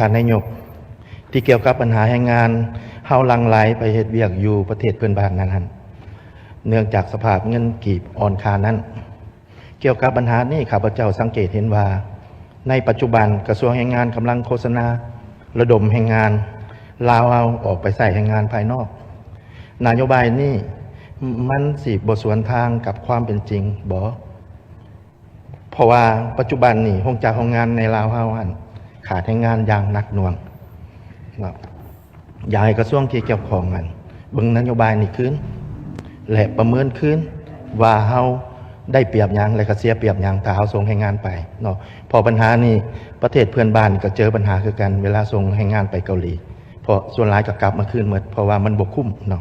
ທ່ານນາຍົກ ທີ່ກ່ຽວກັບບັນຫາແຮງງານເຮົາຫຼັ່ງໄຫຼໄປເຮັດວຽກຢູ່ປະເທດເພື່ອນບ້ານນັ້ນຫັ້ນ ເນື່ອງຈາກສະພາບເງິນກີບອ່ອນຄ່ານັ້ນ. ກ່ຽວກັບບັນຫານີ້ ຂ້າພະເຈົ້າສັງເກດເຫັນວ່າ ໃນປັດຈຸບັນກະຊວງແຮງງານກຳລັງໂຄສະນາລະດົມແຮງງານລາວເຮົາອອກໄປໃຊ້ແຮງງານພາຍນອກ. ນະໂຍບາຍນີ້ມັນຊິບໍ່ສວນທາງກັບຄວາມເປັນຈິງບໍ? ເພາະວ່າປັດຈຸບັນນີ້ໂຮງຈັກໂຮງງານໃນລາວເຮົາຫັ້ນຂາດແຮງງານຢ່າງໜັກໜ່ວງເນາະ. ຢາກໃຫ້ກະຊວງທີ່ກ່ຽວຂ້ອງຫັ້ນເບິ່ງນະໂຍບາຍນີ້ຄືນ ແລະ ປະເມີນຄືນວ່າເຮົາໄດ້ປຽບຫຍັງ ແລະ ກະເສຍປຽບຫຍັງ ຖ້າເຮົາສົ່ງແຮງງານໄປເນາະ. ເພາະບັນຫານີ້ປະເທດເພື່ອນບ້ານກະເຈີບັນຫາຄືກັນ ເວລາສົ່ງແຮງງານໄປເກົາຫຼີ ເພາະສ່ວນຫຼາຍກະກັບມາຄືນໝົດ ເພາະວ່າມັນບໍ່ຄຸ້ມເນາະ.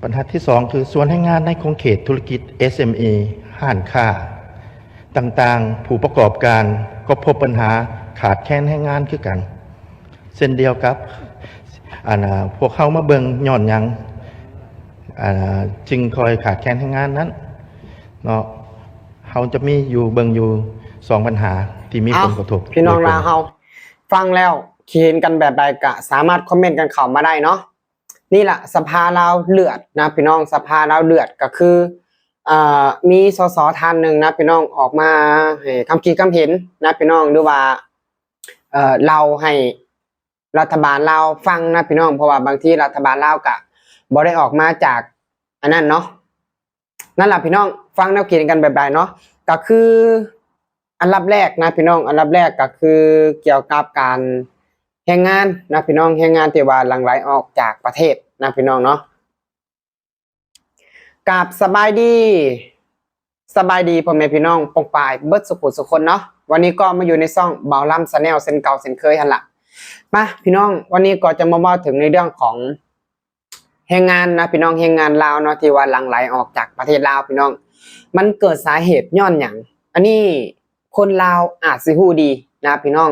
ບັນຫາທີສອງຄື ສ່ວນແຮງງານໃນຂົງເຂດທຸລະກິດ ເອສເອັມອີ ຮ້ານຄ້າຕ່າງໆ ຜູ້ປະກອບການກໍພົບບັນຫາຂາດແຄນແຮງງານຄືກັນ ເຊັ່ນດຽວກັບ ອັນ ອາ ພວກເຮົາມາເບິ່ງຍ້ອນຫຍັງ ອາ ຈຶ່ງຄ່ອຍຂາດແຄນແຮງງານນັ້ນເນາະ. ເຮົາຈະມີຢູ່ ເບິ່ງຢູ່ສອງບັນຫາທີ່ມີຜົນກະທົບ. ເອົ້າ ພີ່ນ້ອງລາວເຮົາ ຟັງແລ້ວຄິດເຫັນກັນແບບໃດກະສາມາດຄອມເມັນກັນເຂົ້າມາໄດ້ເນາະ. ນີ້ລະສະພາລາວເດືອດນະພີ່ນ້ອງ ສະພາລາວເດືອດກະຄື ເອີ ມີ ສສ ທ່ານໜຶ່ງນະພີ່ນ້ອງ ອອກມາໃຫ້ຄຳຄິດຄຳເຫັນນະພີ່ນ້ອງ ຫຼືວ່າ ເອີ ເລົ່າໃຫ້ລັດຖະບານລາວຟັງນະພີ່ນ້ອງ ເພາະວ່າບາງທີລັດຖະບານລາວກະບໍ່ໄດ້ອອກມາຈາກອັນນັ້ນເນາະ. ນັ້ນລະພີ່ນ້ອງ ຟັງແນວຄິດກັນແບບໃດເນາະ ກະຄື ອັນດັບແລກນະພີ່ນ້ອງ ອັນດັບແລກກະຄືກ່ຽວກັບການແຮງງານນະພີ່ນ້ອງ ແຮງງານທີ່ວ່າຫຼັ່ງໄຫຼອອກຈາກປະເທດນະພີ່ນ້ອງເນາະ. ກາບສະບາຍດີ ສະບາຍດີພໍ່ແມ່ພີ່ນ້ອງປ້ອງປາຍເບິດສຸຂູສຸຄົນເນາະ. ວັນນີ້ກໍມາຢູ່ໃນຊ່ອງບ່າວລຳ Channel ເຊັ່ນເກົ່າເຊັ່ນເຄີຍຫັ້ນລະ. ມາພີ່ນ້ອງ ວັນນີ້ກໍຈະມາເວົ້າເຖິງໃນເລື່ອງຂອງ ແຮງງານນະພີ່ນ້ອງ ແຮງງານລາວເນາະ ທີ່ວ່າຫຼັ່ງໄຫຼອອກຈາກປະເທດລາວພີ່ນ້ອງ ມັນເກີດສາເຫດຍ້ອນຫຍັງ? ອັນນີ້ຄົນລາວອາດຊິຮູ້ດີນະພີ່ນ້ອງ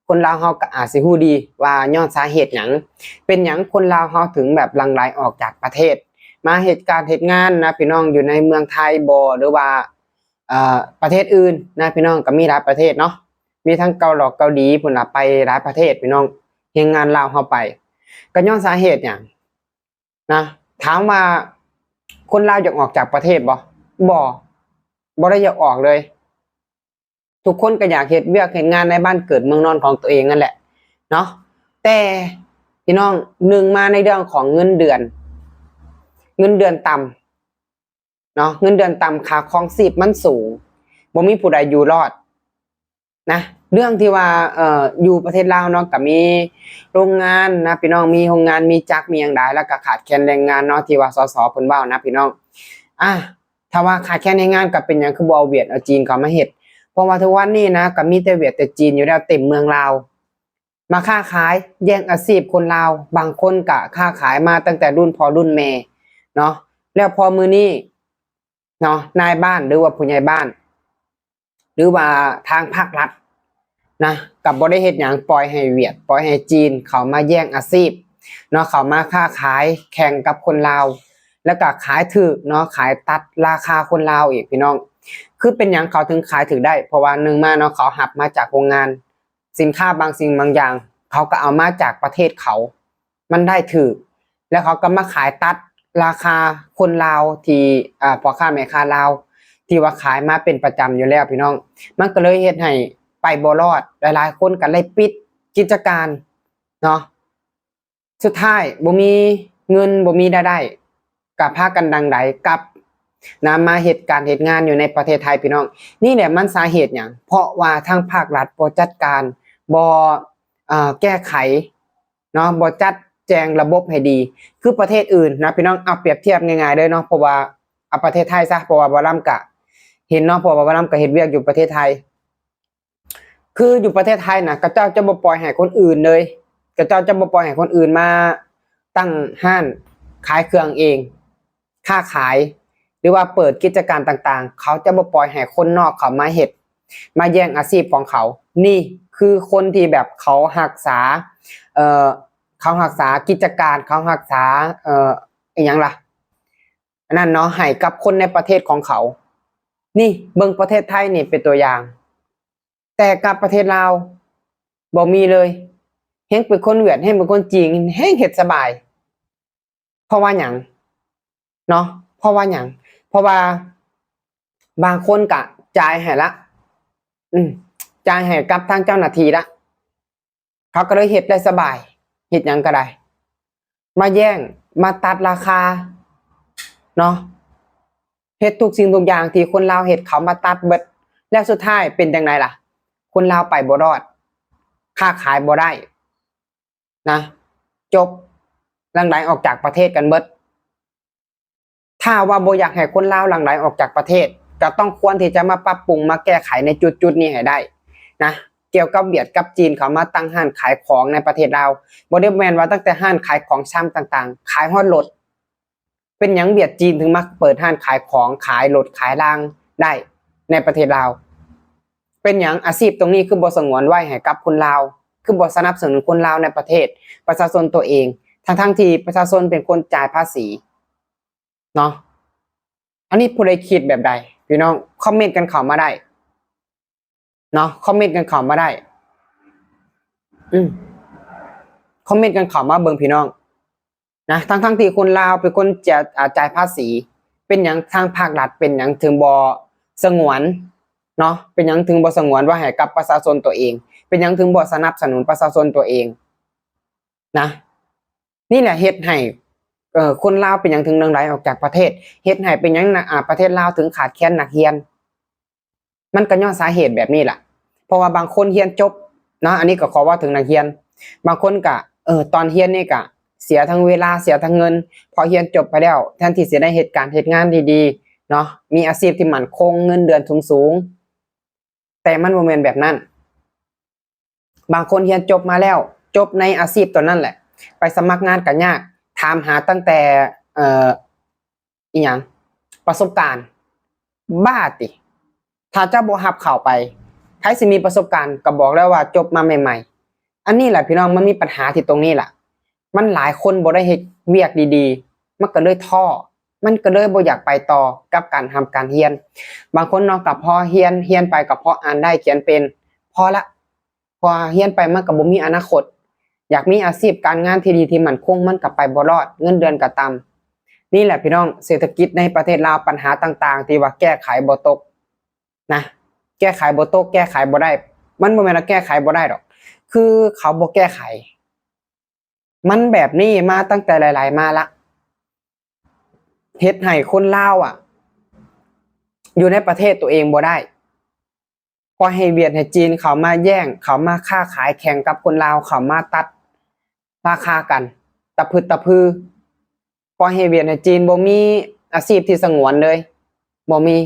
ຄົນລາວເຮົາກໍອາດຊິຮູ້ດີວ່າຍ້ອນສາເຫດຫຍັງ ເປັນຫຍັງຄົນລາວເຮົາເຖິງແບບຫຼັ່ງໄຫຼອອກຈາກປະເທດ ມາເຮັດການເຮັດງານນະພີ່ນ້ອງ ຢູ່ໃນເມືອງໄທບໍ ຫຼືວ່າ ເອີ ປະເທດອື່ນນະພີ່ນ້ອງ ກໍມີຫຼາຍປະເທດເນາະ ມີທັງເກົາຫຼອກເກົາຫຼີພຸ້ນລະ ໄປຫຼາຍປະເທດພີ່ນ້ອງ ແຮງງານລາວເຮົາໄປ ກໍຍ້ອນສາເຫດຫຍັງ? ນະ ຖາມວ່າຄົນລາວຢາກອອກຈາກປະເທດບໍ່? ບໍ່ ບໍ່ໄດ້ຢາກອອກເລີຍ. ທຸກຄົນກໍຢາກເຮັດວຽກເຮັດງານໃນບ້ານເກີດເມືອງນອນຂອງຕົວເອງນັ້ນແຫຼະເນາະ. ແຕ່ພີ່ນ້ອງ ໜຶ່ງມາໃນເລື່ອງຂອງເງິນເດືອນ ເງິນເດືອນຕ່ຳເນາະ ເງິນເດືອນຕ່ຳ ຄ່າຄອງຊີບມັນສູງ ບໍ່ມີຜູ້ໃດຢູ່ລອດ ນະ ເລື່ອງທີ່ວ່າ ເອີ ຢູ່ປະເທດລາວເນາະ ກໍມີໂຮງງານນະພີ່ນ້ອງ ມີໂຮງງານ ມີຈັກ ມີຫຍັງຫຼາຍ ແລ້ວກໍຂາດແຄນແຮງງານເນາະ ທີ່ວ່າ ສສ ເພິ່ນເວົ້ານະພີ່ນ້ອງ. ອາ ຖ້າວ່າຂາດແຄນແຮງງານ ກໍເປັນຫຍັງຄືບໍ່ເອົາຫວຽດເອົາຈີນເຂົ້າມາເຮັດ? ເພາະວ່າທຸກວັນນີ້ນະ ກໍມີແຕ່ຫວຽດແຕ່ຈີນຢູ່ແລ້ວເຕັມເມືອງລາວ ມາຄ້າຂາຍ ແຍ່ງອາຊີບຄົນລາວ. ບາງຄົນກໍຄ້າຂາຍມາຕັ້ງແຕ່ລຸ້ນພໍ່ລຸ້ນແມ່ເນາະ ແລ້ວພໍມື້ນີ້ເນາະ ນາຍບ້ານ ຫຼືວ່າຜູ້ໃຫຍ່ບ້ານ ຫຼືວ່າທາງພາກລັດນະ ກໍບໍ່ໄດ້ເຮັດຫຍັງ ປ່ອຍໃຫ້ຫວຽດ ປ່ອຍໃຫ້ຈີນເຂົ້າມາແຍ່ງອາຊີບເນາະ ເຂົ້າມາຄ້າຂາຍແຂ່ງກັບຄົນລາວ ແລ້ວກໍຂາຍຖືກເນາະ ຂາຍຕັດລາຄາຄົນລາວອີກພີ່ນ້ອງ. ຄືເປັນຫຍັງເຂົາເຖິງຂາຍຖືກໄດ້? ເພາະວ່າໜຶ່ງມາເນາະ ເຂົາຮັບມາຈາກໂຮງງານ ສິນຄ້າບາງສິ່ງບາງຢ່າງ ເຂົາກໍເອົາມາຈາກປະເທດເຂົາ ມັນໄດ້ຖືກ ແລ້ວເຂົາກໍມາຂາຍຕັດລາຄາຄົນລາວທີ່ ອາ ພໍ່ຄ້າແມ່ຄ້າລາວທີ່ວ່າຂາຍມາເປັນປະຈຳຢູ່ແລ້ວພີ່ນ້ອງ. ມັນກໍເລີຍເຮັດໃຫ້ໄປບໍ່ລອດ ຫຼາຍໆຄົນກໍເລີຍປິດກິດຈະການເນາະ. ສຸດທ້າຍບໍ່ມີເງິນ ບໍ່ມີລາຍໄດ້ ກໍພາກັນຫຼັ່ງໄຫຼກັບນະ ມາເຮັດການເຮັດງານຢູ່ໃນປະເທດໄທພີ່ນ້ອງ. ນີ້ແຫຼະມັນສາເຫດຫຍັງ? ເພາະວ່າທາງພາກລັດບໍ່ຈັດການ ບໍ່ ເອີ ແກ້ໄຂເນາະ ບໍ່ຈັດແຈງລະບົບໃຫ້ດີ ຄືປະເທດອື່ນນະພີ່ນ້ອງ. ເອົາປຽບທຽບງ່າຍໆເລີຍເນາະ ເພາະວ່າ ເອົາປະເທດໄທຊະ ເພາະວ່າບ່າວລຳກະເຫັນເນາະ ເພາະວ່າບ່າວລຳກະເຮັດວຽກຢູ່ປະເທດໄທ. ຄືຢູ່ປະເທດໄທນະ ເຂົາເຈົ້າຈະບໍ່ປ່ອຍໃຫ້ຄົນອື່ນເລີຍ ເຂົາເຈົ້າຈະບໍ່ປ່ອຍໃຫ້ຄົນອື່ນມາຕັ້ງຮ້ານຂາຍເຄື່ອງເອງ ຄ້າຂາຍ ຫຼືວ່າເປີດກິດຈະການຕ່າງໆ ເຂົາຈະບໍ່ປ່ອຍໃຫ້ຄົນນອກເຂົ້າມາເຮັດ ມາແຍ່ງອາຊີບຂອງເຂົາ. ນີ້ຄືຄົນທີ່ແບບເຂົາຮັກສາ ເອີ ເຂົາຮັກສາກິດຈະການ ເຂົາຮັກສາ ເອີ ອີຫຍັງລະ ອັນນັ້ນເນາະ ໃຫ້ກັບຄົນໃນປະເທດຂອງເຂົາ. ນີ້ເບິ່ງປະເທດໄທນີ້ເປັນຕົວຢ່າງ ແຕ່ກັບປະເທດລາວ ບໍ່ມີເລີຍ. ແຮ່ງເປັນຄົນຫວຽດ ແຮ່ງເປັນຄົນຈີນ ແຮ່ງເຮັດສະບາຍ. ເພາະວ່າຫຍັງເນາະ? ເພາະວ່າຫຍັງ? ເພາະວ່າບາງຄົນກະຈ່າຍໃຫ້ລະ ອືມ ຈ່າຍໃຫ້ກັບທາງເຈົ້າໜ້າທີ່ລະ ເຂົາກໍເລີຍເຮັດໄດ້ສະບາຍ ເຮັດຫຍັງກໍໄດ້ ມາແຍ່ງ ມາຕັດລາຄາເນາະ ເຮັດທຸກສິ່ງທຸກຢ່າງທີ່ຄົນລາວເຮັດ ເຂົາມາຕັດເບິດ. ແລ້ວສຸດທ້າຍເປັນຈັ່ງໃດລະ? ຄົນລາວໄປບໍ່ລອດ ຄ້າຂາຍບໍ່ໄດ້ນະ ຈົບ ຫຼັ່ງໄຫຼອອກຈາກປະເທດກັນເບິດ. ຖ້າວ່າບໍ່ຢາກໃຫ້ຄົນລາວຫຼັ່ງໄຫຼອອກຈາກປະເທດ ກໍຕ້ອງຄວນທີ່ຈະມາປັບປຸງ ມາແກ້ໄຂໃນຈຸດໆນີ້ໃຫ້ໄດ້ນະ ກ່ຽວກັບຫວຽດກັບຈີນເຂົາມາຕັ້ງຮ້ານຂາຍຂອງໃນປະເທດລາວ. ບໍ່ໄດ້ແມ່ນວ່າຕັ້ງແຕ່ຮ້ານຂາຍຂອງຊຳຕ່າງໆ ຂາຍຮອດລົດ. ເປັນຫຍັງຫວຽດຈີນເຖິງມາເປີດຮ້ານຂາຍຂອງ ຂາຍລົດຂາຍລາງໄດ້ໃນປະເທດລາວ? ເປັນຫຍັງອາຊີບຕົງນີ້ຄືບໍ່ສະຫງວນໄວ້ໃຫ້ກັບຄົນລາວ? ຄືບໍ່ສະໜັບສະໜູນຄົນລາວໃນປະເທດ ປະຊາຊົນຕົວເອງ ທັງໆທີ່ປະຊາຊົນເປັນຄົນຈ່າຍພາສີ? ເນາະ ອັນນີ້ຜູ້ໃດຄິດແບບໃດ ພີ່ນ້ອງ ຄອມເມັນກັນເຂົ້າມາໄດ້ເນາະ ຄອມເມັນກັນເຂົ້າມາໄດ້ ອືມ ຄອມເມັນກັນເຂົ້າມາເບິ່ງ ພີ່ນ້ອງນະ. ທັງໆທີ່ຄົນລາວເປັນຄົນຈະ ອາ ຈ່າຍພາສີ ເປັນຫຍັງທາງພາກລັດ ເປັນຫຍັງເຖິງບໍ່ສະຫງວນເນາະ ເປັນຫຍັງເຖິງບໍ່ສະຫງວນໄວ້ໃຫ້ກັບປະຊາຊົນຕົວເອງ ເປັນຫຍັງເຖິງບໍ່ສະໜັບສະໜູນປະຊາຊົນຕົວເອງ? ນະ ນີ້ແຫຼະເຮັດໃຫ້ ເອີ ຄົນລາວເປັນຫຍັງເຖິງຫຼັ່ງໄຫຼອອກຈາກປະເທດ ເຮັດໃຫ້ເປັນຫຍັງນະ ອາ ປະເທດລາວເຖິງຂາດແຄນນັກຮຽນ ມັນກໍຍ້ອນສາເຫດແບບນີ້ລະ. ເພາະວ່າບາງຄົນຮຽນຈົບເນາະ ອັນນີ້ກໍຂໍເວົ້າເຖິງນັກຮຽນ ບາງຄົນກະ ເອີ ຕອນຮຽນນີ້ກະເສຍທັງເວລາ ເສຍທັງເງິນ ພໍຮຽນຈົບໄປແລ້ວ ແທນທີ່ຊິໄດ້ເຮັດການເຮັດງານທີ່ດີເນາະ ມີອາຊີບທີ່ໝັ້ນຄົງ ເງິນເດືອນສູງໆ ແຕ່ມັນບໍ່ແມ່ນແບບນັ້ນ. ບາງຄົນຮຽນຈົບມາແລ້ວ ຈົບໃນອາຊີບຕົວນັ້ນແຫຼະ ໄປສະໝັກງານກໍຍາກ ຖາມຫາຕັ້ງແຕ່ ເອີ ອີຫຍັງ ປະສົບການ ບ້າຕິ ຖ້າເຈົ້າບໍ່ຮັບເຂົ້າໄປ ໃຜຊິມີປະສົບການ ກໍບອກແລ້ວວ່າຈົບມາໃໝ່ໆ. ອັນນີ້ແຫຼະ ພີ່ນ້ອງ ມັນມີບັນຫາທີ່ຕົງນີ້ລະ ມັນຫຼາຍຄົນບໍ່ໄດ້ເຮັດວຽກດີໆ ມັນກໍເລີຍທໍ້ ມັນກໍເລີຍບໍ່ຢາກໄປຕໍ່ກັບການຮ່ຳການຮຽນ. ບາງຄົນເນາະ ກໍພໍຮຽນ ຮຽນໄປກໍພໍອ່ານໄດ້ຂຽນເປັນ ພໍລະ ເພາະວ່າຮຽນໄປມັນກໍບໍ່ມີອະນາຄົດ ຢາກມີອາຊີບການງານທີ່ດີທີ່ໝັ້ນຄົງ ມັນກໍໄປບໍ່ລອດ ເງິນເດືອນກໍຕ່ຳ. ນີ້ແຫຼະ ພີ່ນ້ອງ ເສດຖະກິດໃນປະເທດລາວ ບັນຫາຕ່າງໆທີ່ວ່າແກ້ໄຂບໍ່ຕົກນະ ແກ້ໄຂບໍ່ຕົກ ແກ້ໄຂບໍ່ໄດ້ ມັນບໍ່ແມ່ນວ່າແກ້ໄຂບໍ່ໄດ້ດອກ ຄືເຂົາບໍ່ແກ້ໄຂ. ມັນແບບນີ້ມາຕັ້ງແຕ່ຫຼາຍໆມາລະ ເຮັດໃຫ້ຄົນລາວອະ ຢູ່ໃນປະເທດຕົວເອງບໍ່ໄດ້ ກໍໃຫ້ຫວຽດໃຫ້ຈີນເຂົາມາແຍ່ງ ເຂົາມາຄ້າຂາຍແຂ່ງກັບຄົນລາວ ເຂົາມາຕັດລາຄາກັນຕະພຶດຕະພື ກໍໃຫ້ຫວຽດໃຫ້ຈີນບໍ່ມີອາຊີບທີ່ສະຫງວນເລີຍ ບໍ່ມີ.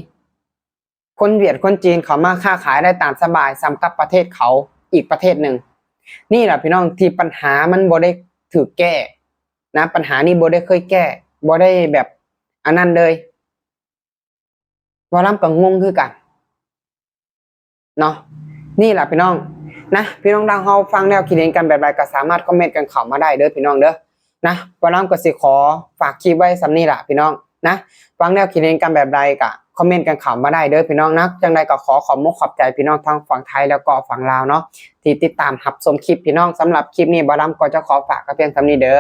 ຄົນຫວຽດຄົນຈີນເຂົາມາຄ້າຂາຍໄດ້ຕາມສະບາຍສ່ຳກັບປະເທດເຂົາອີກປະເທດໜຶ່ງ. ນີ້ລະພີ່ນ້ອງ ທີ່ບັນຫາມັນບໍ່ໄດ້ຖືກແກ້ນະ ບັນຫານີ້ບໍ່ໄດ້ເຄີຍແກ້ ບໍ່ໄດ້ແບບອັນນັ້ນເລີຍ. ເວົ້າລຳກໍງົງຄືກັນເນາະ. ນີ້ລະພີ່ນ້ອງນະ ພີ່ນ້ອງລາວເຮົາຟັງແນວຄິດເຫັນກັນແບບໃດກໍສາມາດຄອມເມັນກັນເຂົ້າມາໄດ້ເດີພີ່ນ້ອງເດີ. ນະ ບ່າວລຳກໍຊິຂໍຝາກຄລິບໄວ້ສ່ຳນີ້ລະພີ່ນ້ອງນະ ຟັງແນວຄິດເຫັນກັນແບບໃດກະຄອມເມັນກັນເຂົ້າມາໄດ້ເດີພີ່ນ້ອງນະ. ຈັ່ງໃດກໍຂໍຂອບມຸກຂອບໃຈພີ່ນ້ອງທັງຝັ່ງໄທ ແລ້ວກໍຝັ່ງລາວເນາະ ທີ່ຕິດຕາມຮັບຊົມຄລິບພີ່ນ້ອງ. ສຳລັບຄລິບນີ້ ບ່າວລຳກໍຈະຂໍຝາກກະພຽງສ່ຳນີ້ເດີ.